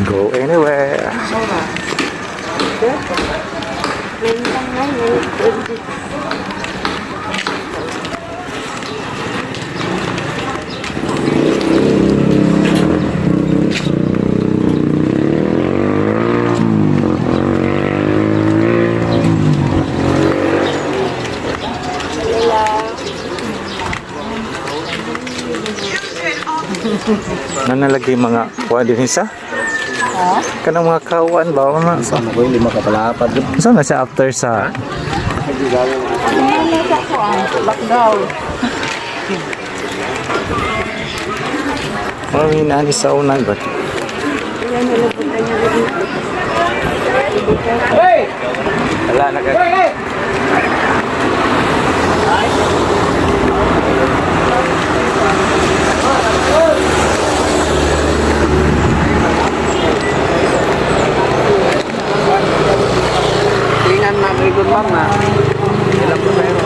Go anywhere. Nanalagay mga kuha din sa? Kanang mga kawan ba? Ano sa? Ano ko yung lima ka palapad. Saan na siya after sa? Lockdown. Mga minani sa unang ba? Wala na ka. Tingan ma'am, ikot ma'am na. Ilang po sa'yo.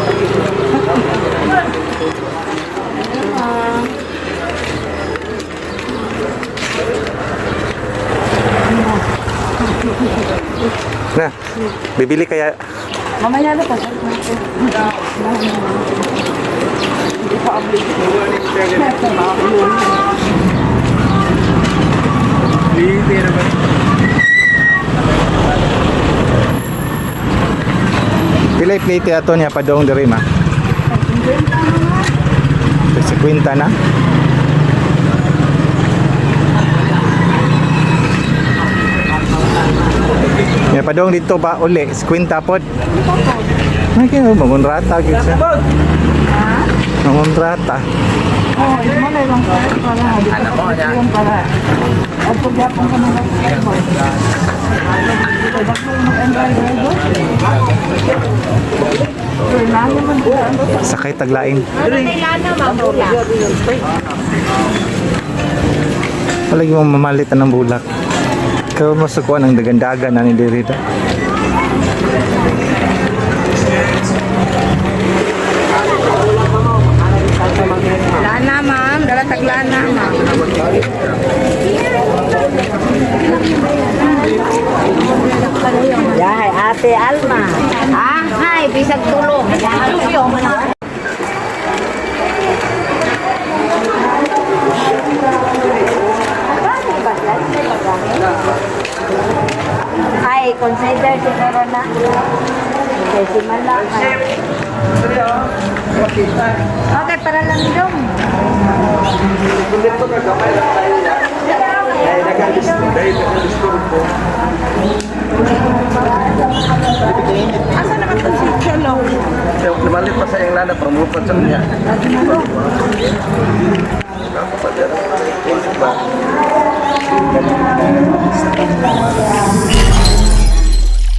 Na, bibili kaya. Mamaya na pa. Pilay plate ato niya padong diri ma. 50 na. Ya padong dito ba uli 50 pod. Ay kaya mangonrata gyud siya. Mangonrata. Oh, mo na lang para. Alam mo, niya. Para. At pagyapon ka na lang. Sakay taglain. Palagi mo mamalitan ng bulak. Kaya masukuan ang dagandagan na ni diri da. Lana, ma'am. Dala taglana, ma'am. Yahay, Ate Alma. Ah, hi, bisag tulo. Ay, consider siguro na. Okay, simala. Okay, para lang dong. Dito ka gamay lang tayo na. Dahil nag-disturb po. Asa naman itong si Chelo? Lumalit pa sa iyang lana, pramupad sa niya. Ba?